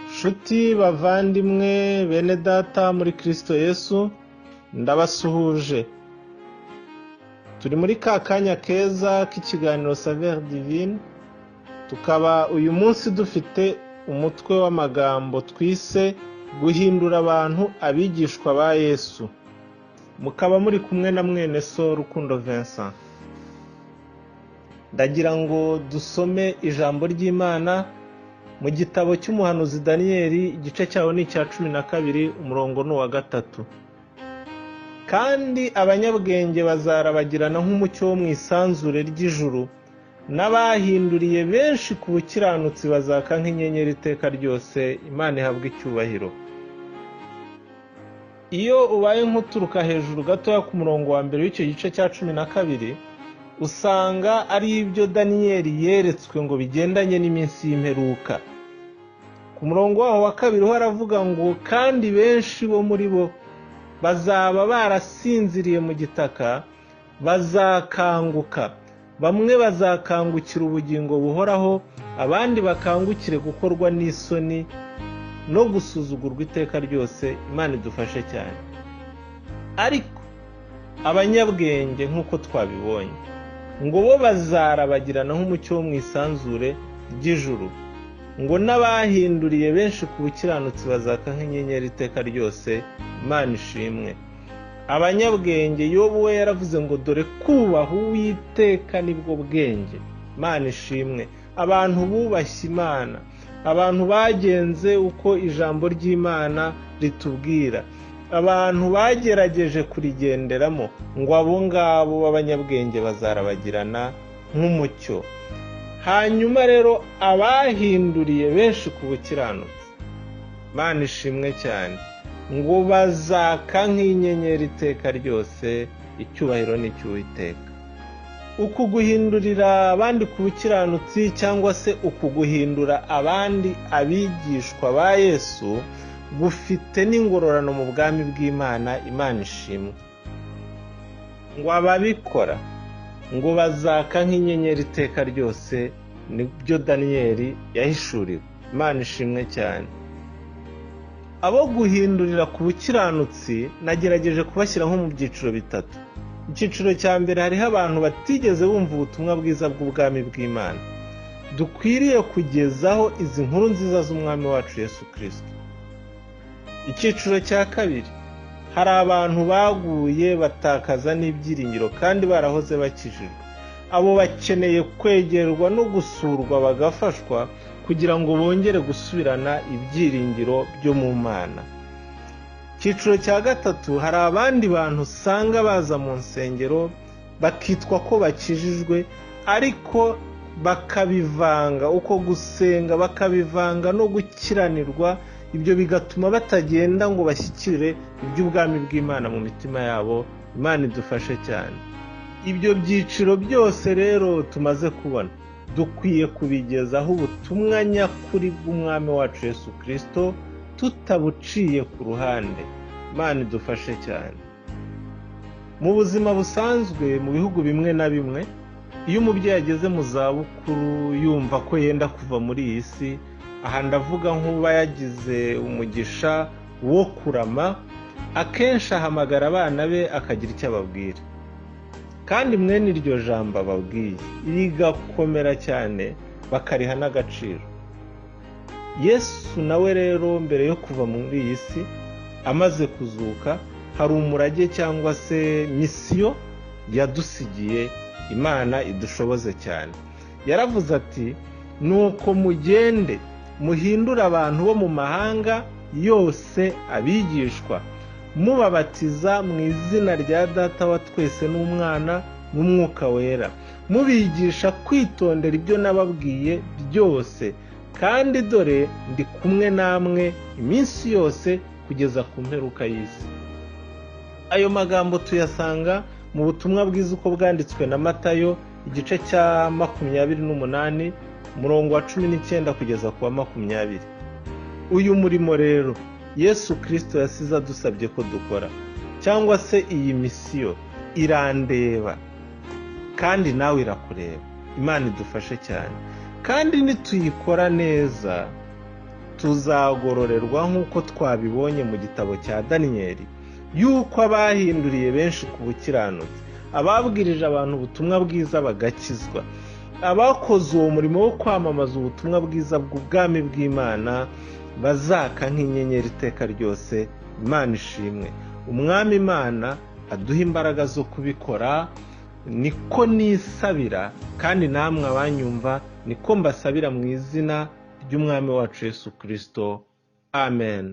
Nshuti bavandimwe bene data muri Kristo Yesu, ndabasuhuje. Turi muri ka kanya keza k'ikiganiro Saveur Divine, tukaba uyu munsi dufite umutwe w'amagambo twise guhindura abantu abigishwa ba Yesu. Mukaba muri kumwe na mwene so Rukundo Vincent. Ndagira ngo dusome ijambo ry'Imana mu gitabo cy'umuhanuzi Daniyeli, igice cyawo ni icya 12, umurongo ni uwa 3. Kandi abanyabwenge bazarabagirana nk'umucyo wo mu isanzure ry'ijuru, n'abahinduriye benshi ku bukiranutsi bazaka nk'inyenyeri iteka ryose. Imana ihabwe icyubahiro. Iyo ubaye nk'uturuka hejuru gatoya ku murongo wa mbere w'icyo gice cya 12, usanga ari ibyo Daniyeli yeretswe ngo bigendanye n'iminsi y'imperuka. Ku murongo waho wa 2 ho aravuga ngo kandi benshi bo muri bo bazaba barasinziriye mu gitaka bazakanguka, bamwe bazakangukira ubugingo buhoraho, abandi bakangukire gukorwa n'isoni no gusuzugurwa iteka ryose. Imana idufashe cyane. Ariko abanyabwenge nk'uko twabibonye, ngo bo bazarabagirana nk'umucyo wo mu isanzure ry'ijuru, ngo n'abahinduriye benshi ku bukiranutsi bazaka nk'inyenyeri iteka ryose. Imana ishimwe. Abanyabwenge, Yobu we yaravuze ngo dore kubaha Uwiteka nibwo bwenge. Imana ishimwe. Abantu bubashye Imana, abantu bagenze uko ijambo ry'Imana ritubwira, abantu bagerageje kurigenderamo, ngo abo ngabo b'abanyabwenge bazarabagirana nk'umucyo. Hanyuma rero abahinduriye benshi ku bukiranutsi, Imana ishimwe cyane, ngo bazaka nk'inyenyeri iteka ryose. Icyubahiro ni icy'Uwiteka. Uku guhindurira abandi ku bukiranutsi cyangwa se uku guhindura abandi abigishwa ba Yesu gufite n'ingororano mu bwami bw'Imana. Imana ishimwe. Ngo ababikora ngo bazaka nk'inyenyeri iteka ryose, nibyo Daniyeli yahishuriwe. Imana ishimwe cyane. Abo guhindurira ku bukiranutsi nagerageje kubashyira nko mu byiciro bitatu. Icyiciro cya mbere, hariho abantu batigeze bumva ubutumwa bwiza bw'ubwami bw'Imana. Dukwiriye kugezaho izi nkuru nziza z'umwami wacu Yesu Kristo. Icyiciro cya kabiri, hari abantu baguye batakaza n'ibyiringiro kandi barahoze bakijijwe. Abo bakeneye kwegerwa no gusurwa bagafashwa kugira ngo bongere gusubirana ibyiringiro byo mu Mana. Icyiciro cya gatatu, hari abandi bantu usanga baza mu nsengero bakitwa ko bakijijwe, ariko bakabivanga uko gusenga bakabivanga no gukiranirwa. Ibyo bigatuma batagenda ngo bashyikire iby'ubwami bw'Imana mu mitima yabo. Imana idufashe cyane. Ibyo byiciro byose rero tumaze kubona, dukwiye kubigezaho ubutumwa nyakuri bw'umwami wacu Yesu Kristo tutabuciye ku ruhande. Imana idufashe cyane. Mu buzima busanzwe, mu bihugu bimwe na bimwe, iyo umubyeyi ageze mu zabukuru yumva ko yenda kuva muri iyi si, aha ndavuga nk'uba yagize umugisha wo kurama, akenshi ahamagara abana be akagira icyo ababwira. Kandi mwene iryo jambo ababwiye rigakomera cyane, bakariha n'agaciro. Yesu nawe rero mbere yo kuva muri iyi si amaze kuzuka, hari umurage cyangwa se misiyo yadusigiye. Imana idushoboze cyane. Yaravuze ati nuko mugende muhindure abantu bo mu mahanga yose abigishwa, mubabatiza mu izina rya Data wa twese n'Umwana n'Umwuka Wera, mubigisha kwitondera ibyo nababwiye byose, kandi dore ndi kumwe namwe iminsi yose kugeza ku mperuka y'isi. Ayo magambo tuyasanga mu butumwa bwiza uko bwanditswe na Matayo, igice cya 28, umurongo wa 19 kugeza ku wa 20. Uyu murimo rero Yesu Kirisito yasize adusabye ko dukora, cyangwa se iyi misiyo irandeba kandi nawe irakureba. Imana idufashe cyane, kandi nituyikora neza tuzagororerwa nk'uko twabibonye mu gitabo cya Daniyeli, yuko abahinduriye benshi ku bukiranutsi, ababwirije abantu ubutumwa bwiza bagakizwa, abakoze uwo murimo wo kwamamaza ubutumwa bwiza bw'ubwami bw'Imana bazaka nk'inyenyeri iteka ryose. Imana ishimwe. Umwami Imana aduha imbaraga zo kubikora, niko nisabira, kandi namwe abanyumva niko mbasabira mu izina ry'Umwami wacu Yesu Kristo. Amen.